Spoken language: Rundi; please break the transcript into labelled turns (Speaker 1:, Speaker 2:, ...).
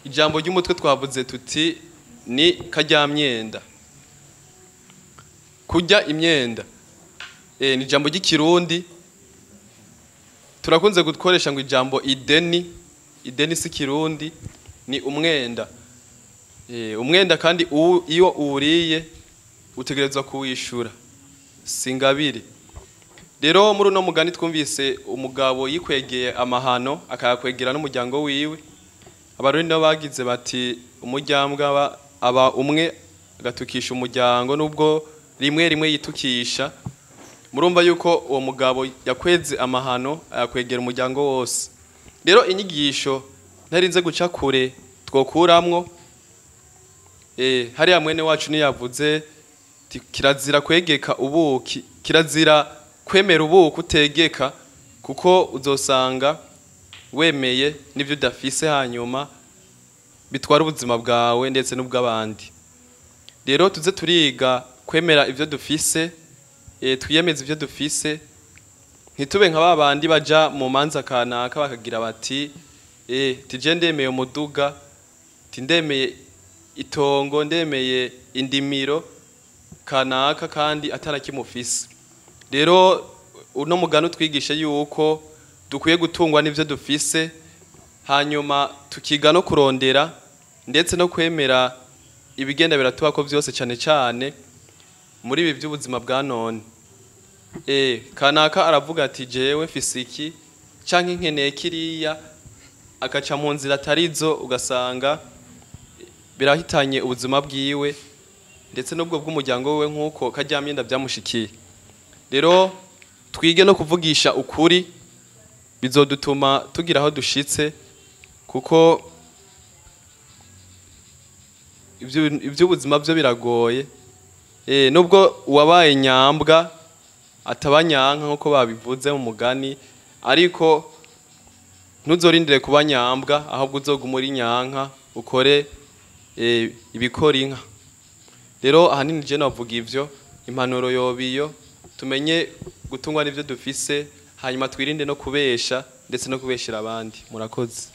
Speaker 1: Ijambo ry'umutwe twavuze tuti ni karyamyenda, kurya imyenda. Ni ijambo ry'ikirundi turakunze gukoresha ngo ijambo ideni. Ideni si kirundi, ni umwenda. Umwenda kandi iyo uwuriye utegerezwa kuwishura, singabire. Rero muri uno mugani twumvise umugabo yikwegeye amahano akayakwegera n'umuryango wiwe. Abarundi nabo bagize bati umuryambwa aba umwe agatukisha umuryango, nubwo rimwe rimwe yitukisha. Murumva yuko uwo mugabo yakweze amahano ayakwegera umuryango wose. Rero inyigisho ntarinze guca kure twokuramwo, hariya mwene wacu niyavuze kirazira kwegeka ubuki, kirazira kwemera ubuki utegeka, kuko uzosanga wemeye n'ibyo udafise, hanyuma bitwara ubuzima bwawe ndetse n'ubw'abandi. Rero tuze turiga kwemera ibyo dufise, twiyemeze ibyo dufise, ntitube nka babandi baja mu manza kanaka bakagira bati tije ndemeye umuduga, tindemeye itongo, ndemeye indimiro kanaka kandi atarakimufise. Rero uno mugani utwigishe yuko dukwiye gutungwa n'ivyo dufise, hanyuma tukiga no kurondera ndetse no kwemera ibigenda biratubako vyose, cane cane muri ibi by'ubuzima bwa none. Kanaka aravuga ati jewe mfise iki canke nkeneye kiriya, akaca mu nzira atarizo, ugasanga birahitanye ubuzima bwiwe ndetse n'ubwo bw'umuryango wiwe, nk'uko karyamyenda byamushikiye. Rero twige no kuvugisha ukuri, bizodutuma tugira aho dushitse, kuko iby'ubuzima byo biragoye. Nubwo uwabaye nyambwa ataba nyanka nk'uko babivuze mu mugani, ariko ntuzorindire kuba nyambwa, ahubwo uzoguma uri nyanka ukore ibikora inka. Rero ahanini je navuga ivyo, impanuro yobiyo tumenye gutungwa n'ivyo dufise, hanyuma twirinde no kubesha ndetse no kubeshera abandi. Murakoze.